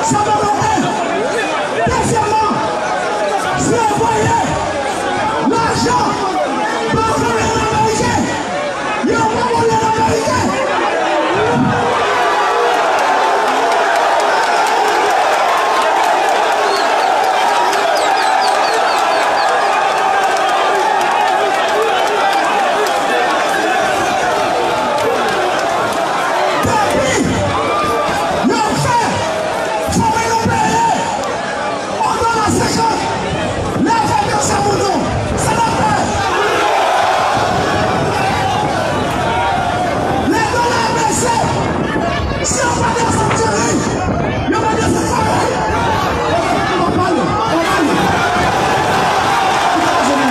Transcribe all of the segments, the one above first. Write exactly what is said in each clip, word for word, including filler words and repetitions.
Sa pa maten. Dezyèmman, si yo voye lajan ba gouvènman ameriken, yo pa voye l ameriken. Depi yo fè fanmi nou peye yon dola senkant, lè yo fè pye sa pou nou, se lapè. Lè dola a bese, si yo pa desann diri, yo pa desann farine. Ou pa pale, ou pa pale. Ou pa pale.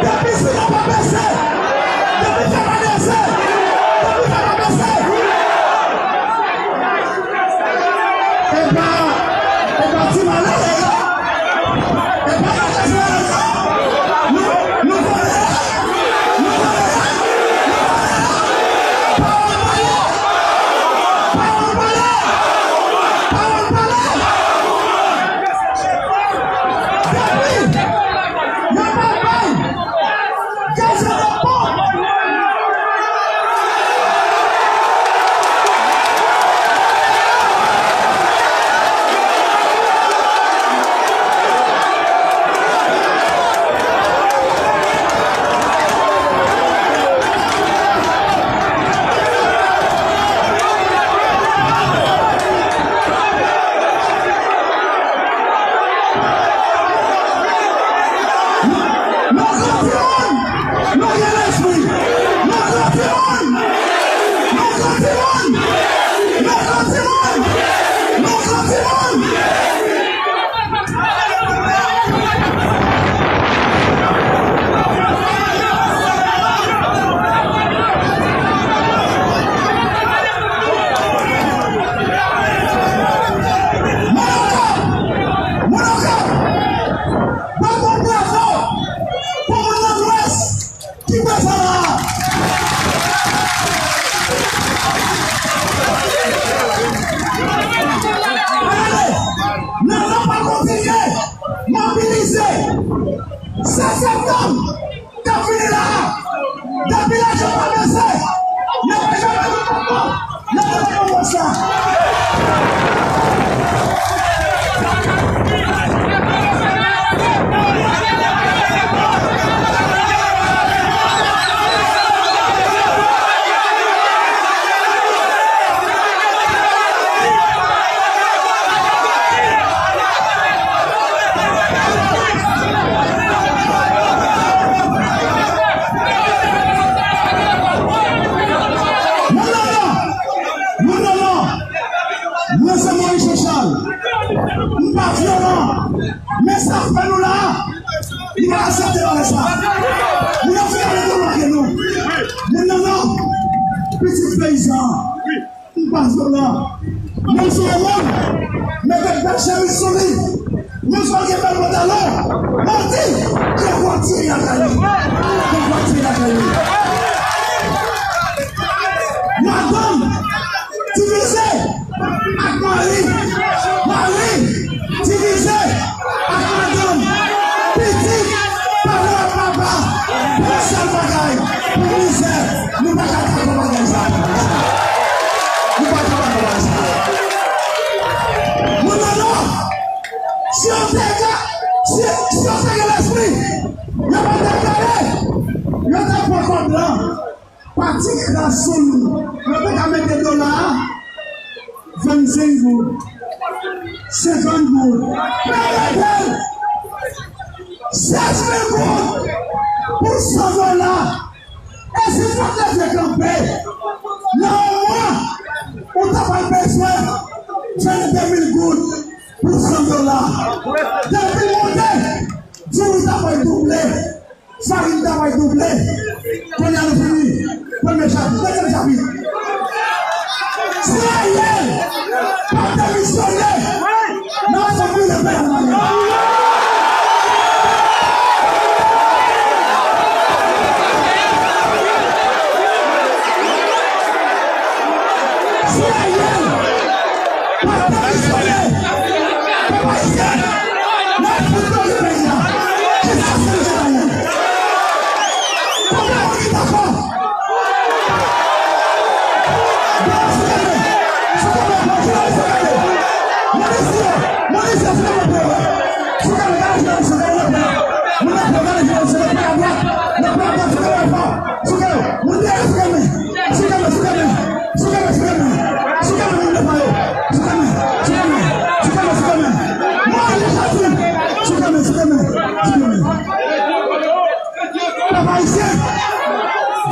Depi sila pa bese, depi fè pa bese, depi fè pa bese. E pa, e pa ti malere, e pa ti malere. Nou, nou vole, nou vole, nou vole. Pawòl pale, pawòl pale, pawòl pale. Depi yo pa bay gazman nan pon. Nou gran timoun, nou gen lespri. Nou gran timoun, nou gran timoun, nou gran timoun, nou gran timoun. Moun Okap! Moun Okap! Bat yon bravo pou moun nan Lwès ki prezan la a. Gade, nan nan pa kontinye mobilize. Sèt septanm k ap vini la a, depi lajan pa bese, yo pa janm mete konpòt nan depatman Lwès la. Moun nan non, moun nan non. Mwen se Moïse Jean Charles. M pa vyolan. Men sa fè nou la, nou pa aksepte bagay sa. Moun nan fè nou bloke nou. Moun nan non, pitit peyizan. M pa vyolan. Menm si yon moun mete bèl chemiz sou li, menm si l gen bèl pantalon, mwen di, gen dwa tiye lakay li. Gen dwa tiye lakay li. Madanm divize ak mari. Mari divize ak madanm, pitit, pawòl papa, yon sèl bagay, pou mizè, nou pa ka dakò bagay sa. Nou pa ka dakò bagay sa. Moun nan non, si yo te ka, si, si yo te gen lespri, yo pa t ap gade, yo t ap pran kòb lan. Pati kras sou nou. Yo te ka mete dola a vennsenk goud, senkant goud. Yo mete l sèz mil goud pou san dola. E si nou pa t leve kanpe, nan yon mwa, ou ta pral bezwen vennde mil goud pou san dola. Depi l monte, diri ta pral double. Farin ta pral double. Kounye a nou fini. Premye chapit. Dezyèm chapit. Si Ariel pa t demisyone, n ap fè brile peyi a nan men.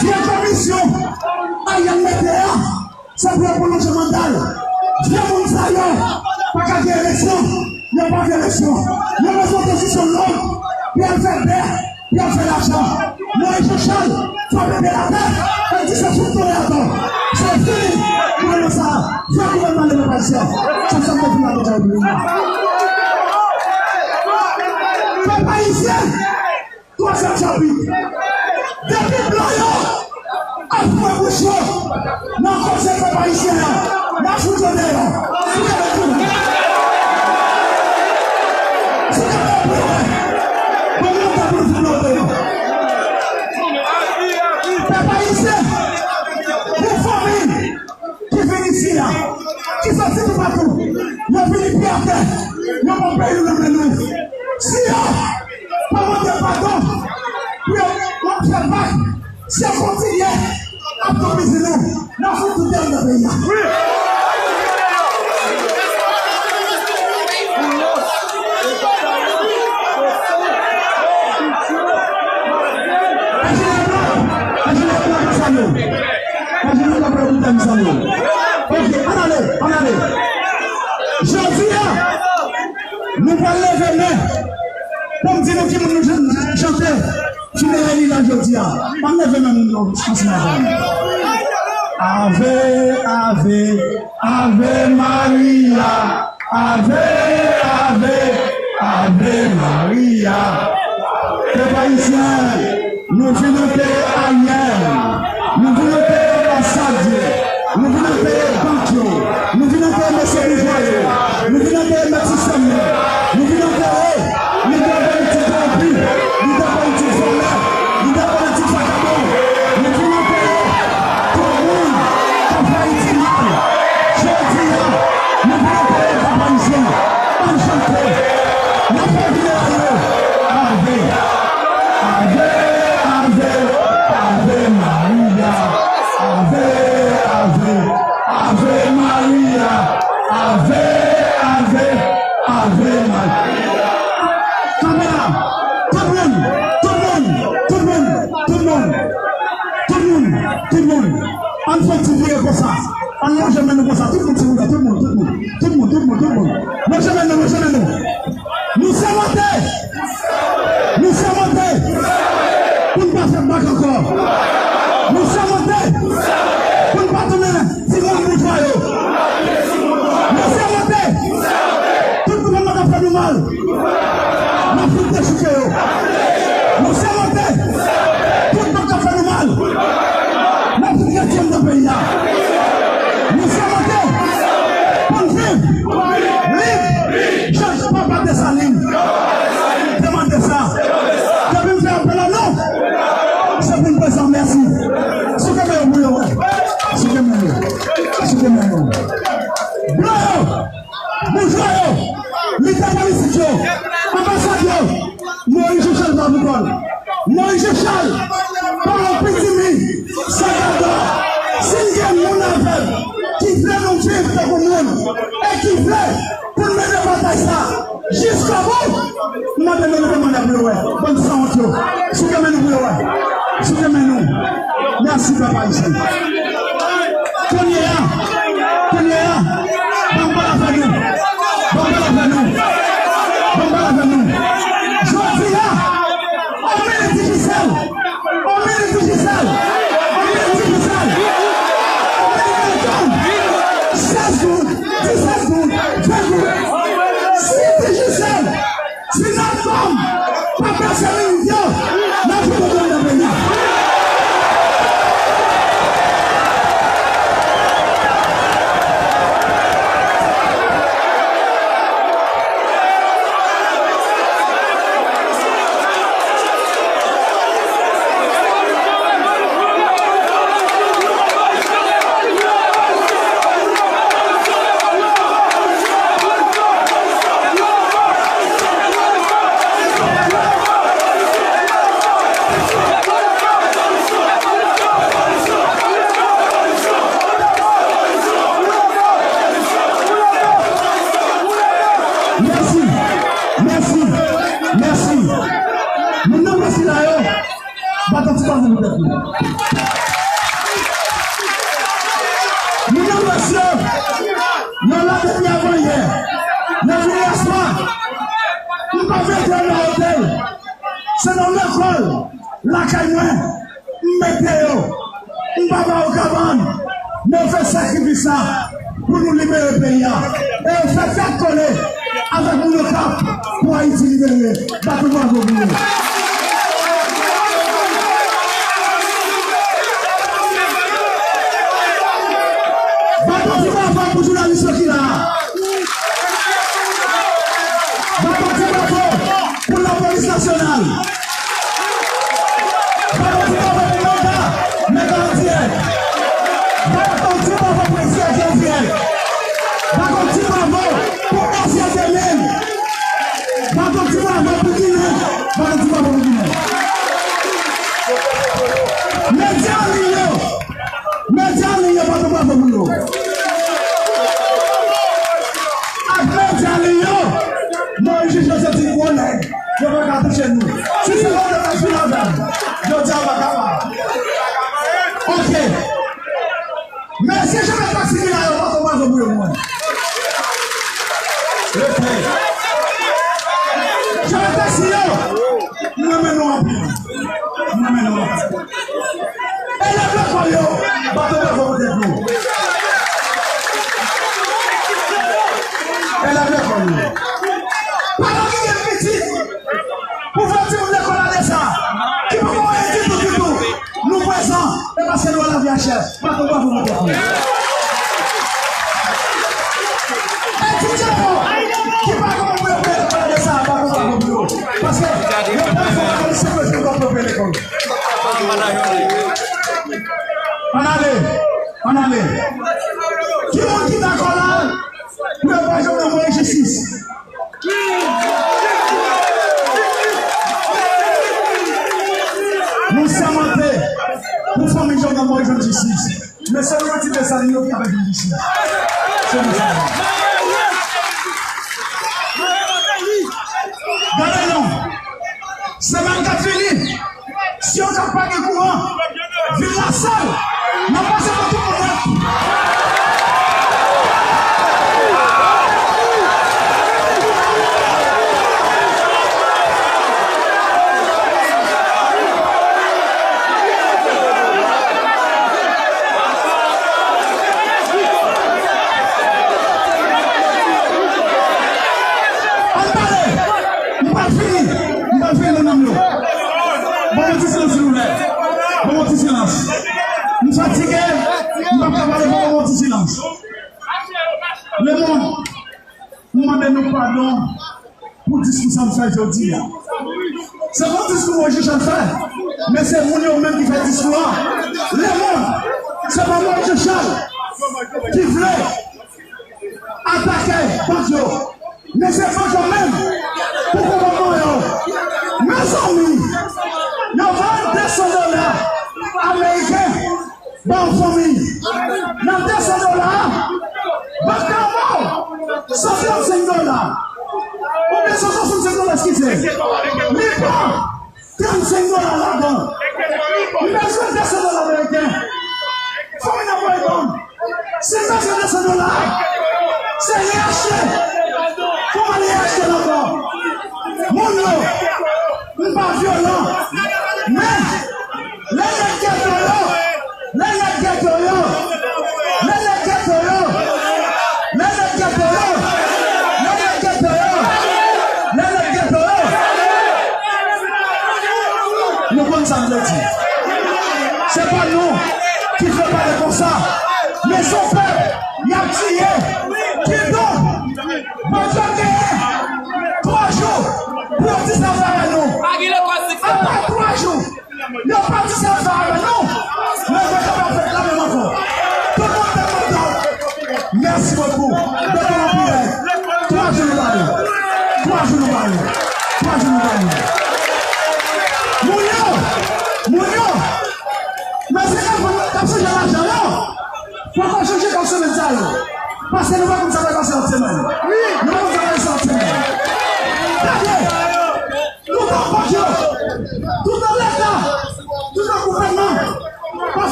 Vye komisyon Ariel mete a, se pou yo pwolonje manda l. Vye moun sa yo pa ka gen eleksyon, yo pa gen eleksyon. Yo bezwen tranzisyon long pou y al fè bè, pou y al fè lajan. Moyiz Jan Chal frape pye l atè, el di se fout tonè atò. Se fini, gouvènman sa a, vye gouvènman levanjelize. Se sa m te vin rakonte w pou nou. Pèp ayisyen, twazyèm chapit. Depi blan yo ap fouye bouch yo nan koze pèp ayisyen an, n ap fout yo deyò. Fout yo deyò. Fout yo deyò pou yo wè. Bon, nou ta pou nou fout yo deyò. Pèp ayisyen, pou fanmi ki vin isi a, ki soti toupatou, yo vini pye atè, yo pran peyi nou nan men nou. Si yo pa mande padon pou yo ap fè vag, si yo kontinye ap toupizi nou, n ap fout tout tè anndan peyi a. Enjenyè Blan, enjenyè Blan, sa nou. Enjenyè Blan, sa nou. Ok, ann ale, ann ale. Jodi a, nou pral leve men pou m di nou ki moun nou ch-, chante finerali la jodi a. Ann leve men moun yo ansanm avè m. Ave, ave, ave Maria. Ave, ave, ave Maria. Pèp ayisyen, nou vin antere Ariel, nou vin antere anbasad yo, nou vin antere bank yo, nou vin antere mesye boujwa yo, nou vin antere mèt sistèm nan, nou vin antere lidè politik kowonpi, lidè politik vòlè, lidè politik vakabon, nou vin antere tout moun k ap fè Ayiti mal. Jodi a, nou vin antere pèp ayisyen. Ann chante. N ap fè fineray yo. Ave, ave, ave, ave Maria. Ave, ave, ave Maria. Ave, ave, ave Maria. Kanpe la. Tout moun, tout moun, tout moun, tout moun, tout moun, tout moun. Ann fè yon ti vire konsa. Ann lonje men nou konsa. Tout moun, ti moun, tout moun, tout moun, tout moun, tout moun, tout moun. Lonje men nou, lonje men nou. Nou sèmante. Nou sèmante pou n pa fè vag ankò. Nou sèmante pou n pa tounen timoun boujwa yo. Nou sèmante tout gouvènman k ap fè nou mal, n ap fout dechouke yo. Nou sèmante tout bank k ap fè nou mal, n ap fout retire anndan peyi a. Nou sèmante pou n viv lib. Jan papa Desalin te mande sa. Depi m fè apèl a nou, se pou n prezan. Mèsi. Souke men yo pou yo wè. Souke men yo. Souke men yo. Blan yo, boujwa yo, lidè politik yo, anbasad yo, Moyiz Jan Chal pa pou kò l. Moyiz Jan Chal pa yon pitimi. Sa gadò, si n gen moun avè l ki vle nou viv tankou moun e ki vle pou n mennen batay sa jiskobou, m mande nou leve men nou pou yo wè. Bann sanwont yo. Souke men nou pou yo wè. Souke men nou. Mèsi, pèp ayisyen. Kounye a, kounye a, ban m pale avè nou. Ban m pale avè nou. Ban m pale avè nou. Jodi a, on minit Digicel. On minit Digicel. On minit Digicel. On minit Digicel. Sèz goud, disèt goud, ven goud. Si Digicel, si Natcom pa plase limit yo, n ap fout yo deyò nan peyi a. Medam, mesye, nou la depi avanyè. Nan vin yèswa, m pa mete yo nan otèl. Se nan lekòl, lakay mwen, m mete yo. M pa ba yo kabann, men yo fè sakrifis la pou nou libere peyi a. E yo fè tèt kole avèk moun Okap pou Ayiti libere. Bat yon bravo pou yo. Bat yon ti bravo pou jounalis yo ki la a. Bat yon ti bravo pou lapolis nasyonal. Bat yon ti bravo pou Mega, Mega an dirèk. Bat yon ti bravo pou Ezekiel ki an dirèk. Bat yon ti bravo pou Ezekiel Demen. Bat yon ti bravo pou Ginen. Bat yon ti bravo pou Ginen. Medya an liy yo. Medya an liy yo, bat yon bravo pou yo. Ak medya an liy yo, Moyiz Jisòs se ti gwo nèg. Yo pa ka touche nou. Si se yon nèg ki vin avè m, yo di a pa kapab. Ok. Mesye Jovèl Taxi ki la yo, bat yon bravo pou yo pou mwen. Respè. Jovèl Taxi yo, m renmen nou anpil. M renmen nou anpil. Elèv lekòl yo, bat yon bravo pou tèt nou. Elèv lekòl yo. Paran ki gen pitit pou voye timoun lekòl ane sa, ki poko wè anyen ditou, ditou, nou prezan, e paske nou wè lavi a chè. Bat yon bravo pou tèt nou. Etidyan yo, ki pa konn pou yo peye lekòl ane sa, bat yon bravo pou yo. Paske yo pa fè lapolis se pou yo konn pou yo peye lekòl. Ann ale, ann ale. Ki moun ki dakò la pou yo pa janm voye jistis? Nou sèmante pou fanmi Jovenel Moïse jwenn jistis. Men se nou mèt Desalin yo ki ap jwenn jistis. Se nou sa. Gade non. Semèn k ap vini, si yo ka pa gen kouran, vil Lasal, n ap pase pou tout moun nèt. Ann pale! M pral fini! M pral fini, moun an m yo! Ban m yon ti silans, silvouplè! Ban m yon ti silans! M fatige! M p ap ka pale, ban m yon ti silans! Lemonn, m mande nou padon pou diskou sa m fè jodi a. Se pa diskou Moïse Jean Charles fè, men se moun yo menm ki fè diskou a. Lemonn, se pa Moïse Jean Charles ki vle atake bank yo. Men se bank yo menm pou kòmandman yo. Mezanmi, yo vann de san dola ameriken ba yon fanmi. Nan de san dola, bank la ba w san trannsenk dola. Oubyen san swasannsenk dola, eskize. Li pran trannsenk dola ladan. M bezwen de san dola ameriken. Fanmi nan voye ban m. Si m bezwen de san dola, se li achte. Kòman li achte ladan? Moun yo, m pa vyolan. Men, lè nèg geto yo, lè nèg geto yo, lè nèg geto yo, lè nèg geto yo, lè nèg geto yo, lè nèg geto yo. Nou konn sa m vle di. Se pa nou ki fè pale konsa. Men se yon pèp y ap tiye. Kidonk, Bondye genyen twa jou pou yo di sa fè avè nou. Apre twa jou, yo pa di sa fè avè nou. Lè yo kapab fè la menm ankò. Tout moun te kontan. Mèsi bokou. Beton an priyè. Twa jou nou ba yo. Twa jou nou ba yo. Twa jou nou ba yo. Moun yo, moun yo, men se ka pou n ap chanje lajan yo. Poko chanje kòb semèn sa yo. Paske nou pa konn sa k ap pase lòt semèn. Nou pa konn sa k ap pase lòt semèn. Gade, toutan bank yo, toutan Leta, toutan gouvènman.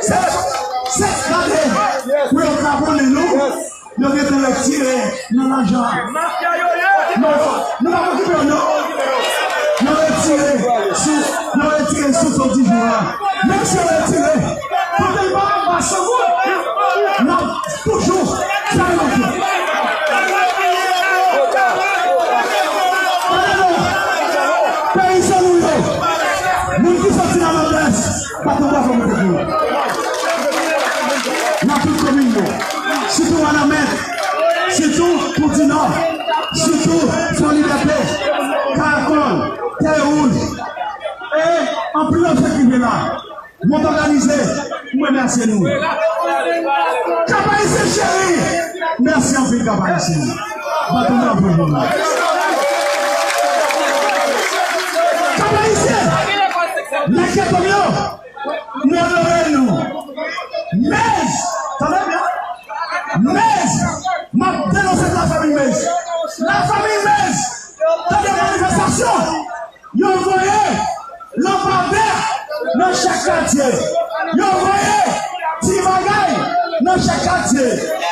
Se, se gade pou yo kraponnen nou. Yo gentan retire nan lajan. Non, nou pa okipe yo, non. Yo retire sou, yo retire sou son di jou a. Menm si yo retire, kote l pa anba san goud, n ap toujou fè yon jou. Tande non, peyizan nou yo, moun ki soti nan Nòdès, baton bravo pou tèt nou. Nan tout komin yo, sitou Wanament, sitou Pou Dinò, sitou Fò Libète, Karakòl, Tè Wouj, e anpil lòt ki vle la. Mond òganize, m remèsye nou. Kap Ayisyen cheri, mèsi anpil Kap Ayisyen. Baton bravo pou nou. Kap Ayisyen, nèg geto m yo, m onore nou. Mez, tande byen, Mez, m ap denonse lafanmi Mez. Lafanmi Mez, tande manifestasyon. Yo voye lanpadè nan chak katye. Yo voye ti bagay nan chak katye.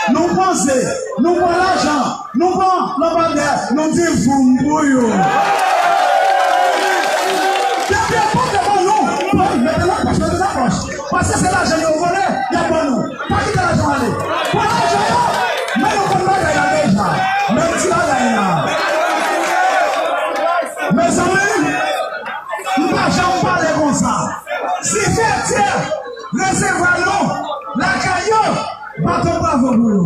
Nou panse, nou pran lajan, nou pran lanpadè, nou di voum pou yo. Depi yo pote ban nou, pran, mete nan pòch, mete nan pòch. Paske se lajan yo vole, y ap ban nou. Pa kite lajan ale. Pran lajan yo, men nou konn bagay la deja. Men ti bagay la. Mezanmi, m pa janm pale konsa. Si Fètyè resevwa nou lakay yo, baton bravo pou yo.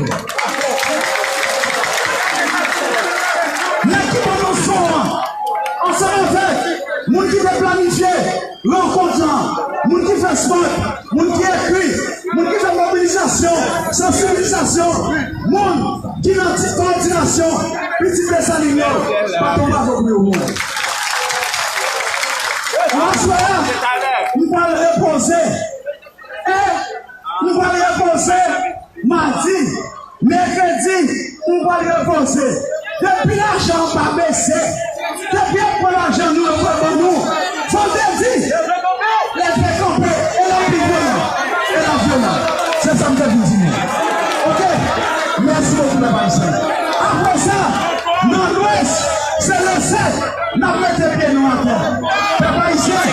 Nèg ki ban nou son an, ansanm avèk moun ki te planifye rankont lan, moun ki fè spot, moun ki ekri, moun ki fè mobilizasyon, sansibilizasyon, moun ki nan ti kowòdinasyon, pitit Desalin yo, baton bravo pou yo, moun. Aswè a, m pral repoze. E m pral repoze madi, mèkredi, m pral repoze. Depi lajan an pa bese, depi y ap pran lajan nou, yo pral ban nou. Vandredi, leve kanpe, e l ap pi vyolan, e l ap vyolan. Se sa m te vin di nou. Oke? Mèsi bokou, pèp ayisyen. Apre sa, nan Lwès, se le sèt, n ap mete pye nou atè. Pèp ayisyen,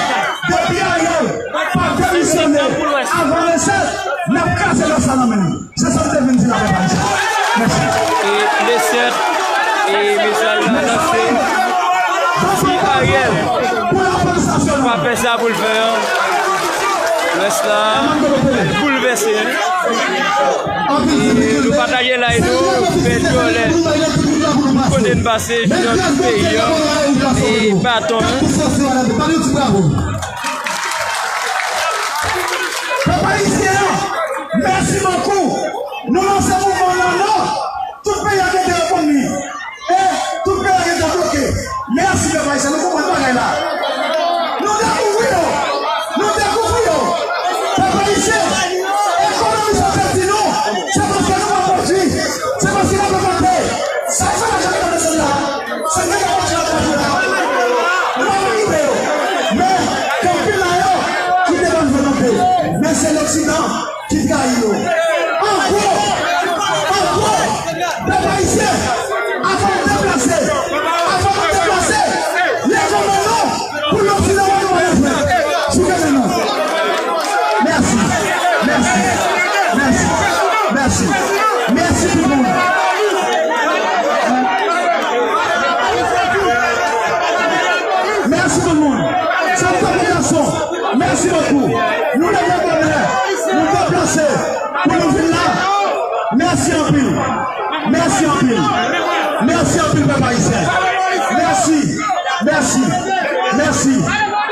depi Ariel pa demisyone avan le sèt, n ap kraze Lwès la nan men l. Se sa m te vin di la, pèp ayisyen. Mèsi. E le sèt, e mesaj la lanse. Si Ariel pa fè sa pou l fè an, Lwès la boulvèse. E nou pataje live nou, fè dyòlè. Tout kote n pase, jodi an tout peyi an, e baton. Pèp ayisyen an, mèsi bokou. Nou lanse mouvman nan nò. Tout peyi a gentan reponn li. E tout peyi a gentan bloke. Mèsi, pèp ayisyen, nou konprann bagay la. Nou dekouvri yo. Nou dekouvri yo. Pèp ayisyen, ekonomi sa pèdi nou. Se paske nou pa pwodui. Se paske nou pa plante. Sa fè lajan ki pa desann la. Se nèg k ap pwodui la, pwodui la. Nou pa okipe yo. Men, gen anpil nan yo ki te ban nou volonte. Men se Loksidan ki trayi yo. An gwo, an gwo, pèp ayisyen, avan n deplase, avan n deplase, leve men nou pou Loksidan wè nou pa bezwen. Souke men nou. Mèsi, mèsi, mèsi, mèsi, mèsi tout moun. Mèsi tout moun. Sa m t ap di gason. Mèsi bokou. Nou leve bonè. Nou deplase pou nou vin la. Mèsi anpil. Mèsi anpil. Mèsi anpil, pèp ayisyen. Mèsi. Mèsi. Mèsi.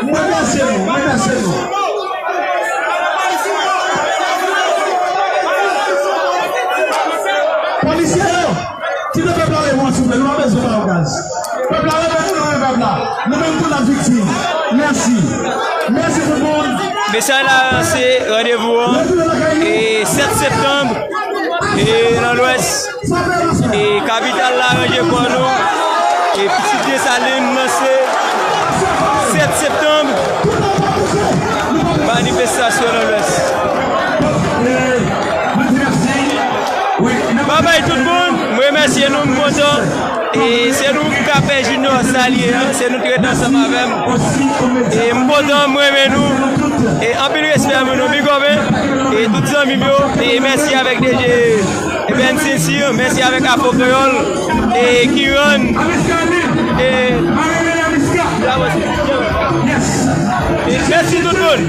Mwen remèsye nou. Mwen remèsye nou. Polisye yo, kite pèp la ale, silvouplè. Nou pa bezwen ba yo gaz. Pèp la, leve nou, leve pèp la. Nou menm tou n ap viktim. Mèsi. Mèsi tout moun. Mesaj la se randevou an, e sèt septanm, e nan Lwès, e kapital la ranje kò nou, e pitit Desalin lanse sèt septanm, manifestasyon nan Lwès. Bay tout moun, mwen remèsye nou, m kontan. E se nou k ap fè Junior sa l ye an, se nou ki ret ansanm avè m. E m kontan, m renmen nou. E anpil respè pou nou, big up, hein. E tout zanmi m yo, e mèsi avèk D J Evan Sincere, mèsi avèk Afro Kreyòl, e Kiran, e Bravo. E mèsi tout moun.